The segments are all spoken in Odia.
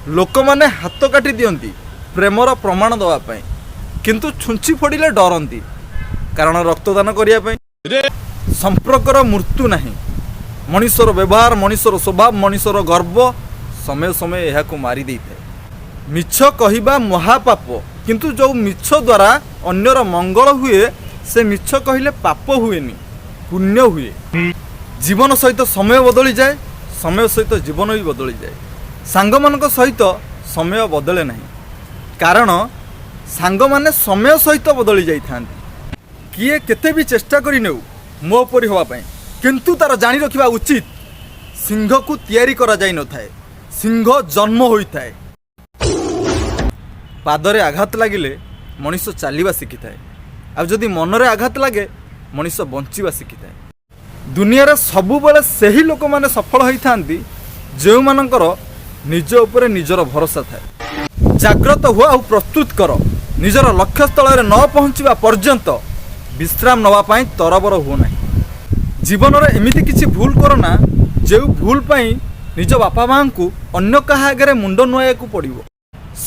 ଲୋକମାନେ ହାତ କାଟି ଦିଅନ୍ତି ପ୍ରେମର ପ୍ରମାଣ ଦେବା ପାଇଁ, କିନ୍ତୁ ଛୁଞ୍ଚି ଫୋଡ଼ିଲେ ଡରନ୍ତି, କାରଣ ରକ୍ତଦାନ କରିବା ପାଇଁ। ସମ୍ପର୍କର ମୃତ୍ୟୁ ନାହିଁ। ମଣିଷର ବ୍ୟବହାର, ମଣିଷର ସ୍ୱଭାବ, ମଣିଷର ଗର୍ବ ସମୟ ସମୟ ଏହାକୁ ମାରି ଦେଇଥାଏ। ମିଛ କହିବା ମହାପାପ, କିନ୍ତୁ ଯେଉଁ ମିଛ ଦ୍ୱାରା ଅନ୍ୟର ମଙ୍ଗଳ ହୁଏ, ସେ ମିଛ କହିଲେ ପାପ ହୁଏନି, ପୁଣ୍ୟ ହୁଏ। ଜୀବନ ସହିତ ସମୟ ବଦଳିଯାଏ, ସମୟ ସହିତ ଜୀବନ ବି ବଦଳିଯାଏ। ସାଙ୍ଗମାନଙ୍କ ସହିତ ସମୟ ବଦଳେ ନାହିଁ, କାରଣ ସାଙ୍ଗମାନେ ସମୟ ସହିତ ବଦଳି ଯାଇଥାନ୍ତି। କିଏ କେତେ ବି ଚେଷ୍ଟା କରି ନେଉ ମୋ ପରି ହେବା ପାଇଁ, କିନ୍ତୁ ତାର ଜାଣି ରଖିବା ଉଚିତ, ସିଂହକୁ ତିଆରି କରାଯାଇନଥାଏ, ସିଂହ ଜନ୍ମ ହୋଇଥାଏ। ପାଦରେ ଆଘାତ ଲାଗିଲେ ମଣିଷ ଚାଲିବା ଶିଖିଥାଏ, ଆଉ ଯଦି ମନରେ ଆଘାତ ଲାଗେ, ମଣିଷ ବଞ୍ଚିବା ଶିଖିଥାଏ। ଦୁନିଆରେ ସବୁବେଳେ ସେହି ଲୋକମାନେ ସଫଳ ହୋଇଥାନ୍ତି, ଯେଉଁମାନଙ୍କର ନିଜ ଉପରେ ନିଜର ଭରସା ଥାଏ। ଜାଗ୍ରତ ହୁଅ ଆଉ ପ୍ରସ୍ତୁତ କର। ନିଜର ଲକ୍ଷ୍ୟସ୍ଥଳରେ ନ ପହଞ୍ଚିବା ପର୍ଯ୍ୟନ୍ତ ବିଶ୍ରାମ ନେବା ପାଇଁ ତରବର ହୁଅ ନାହିଁ। ଜୀବନରେ ଏମିତି କିଛି ଭୁଲ କର ନା, ଯେଉଁ ଭୁଲ ପାଇଁ ନିଜ ବାପା ମାଆଙ୍କୁ ଅନ୍ୟ କାହା ଆଗରେ ମୁଣ୍ଡ ନୁଆଇବାକୁ ପଡ଼ିବ।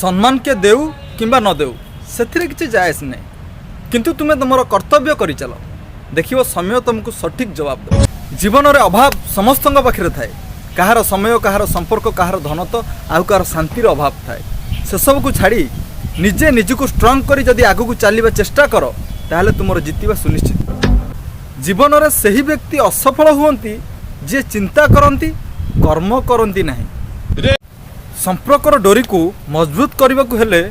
ସମ୍ମାନ କିଏ ଦେଉ କିମ୍ବା ନ ଦେଉ, ସେଥିରେ କିଛି ଯାଏ ଆସେ ନାହିଁ, କିନ୍ତୁ ତୁମେ ତୁମର କର୍ତ୍ତବ୍ୟ କରିଚାଲ। ଦେଖିବ, ସମୟ ତୁମକୁ ସଠିକ୍ ଜବାବ ଦେବ। ଜୀବନରେ ଅଭାବ ସମସ୍ତଙ୍କ ପାଖରେ ଥାଏ। କାହାର ସମୟ, କାହାର ସମ୍ପର୍କ, କାହାର ଧନ ତ ଆଉ କାହାର ଶାନ୍ତିର ଅଭାବ ଥାଏ। ସେସବୁକୁ ଛାଡ଼ି ନିଜେ ନିଜକୁ ଷ୍ଟ୍ରଙ୍ଗ କରି ଯଦି ଆଗକୁ ଚାଲିବା ଚେଷ୍ଟା କର, ତାହେଲେ ତୁମର ଜିତିବା ସୁନିଶ୍ଚିତ। ଜୀବନରେ ସେହି ବ୍ୟକ୍ତି ଅସଫଳ ହୁଅନ୍ତି, ଯିଏ ଚିନ୍ତା କରନ୍ତି, କର୍ମ କରନ୍ତି ନାହିଁ। ସମ୍ପର୍କର ଡୋରିକୁ ମଜବୁତ କରିବାକୁ ହେଲେ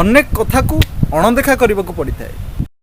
ଅନେକ କଥାକୁ ଅଣଦେଖା କରିବାକୁ ପଡ଼ିଥାଏ।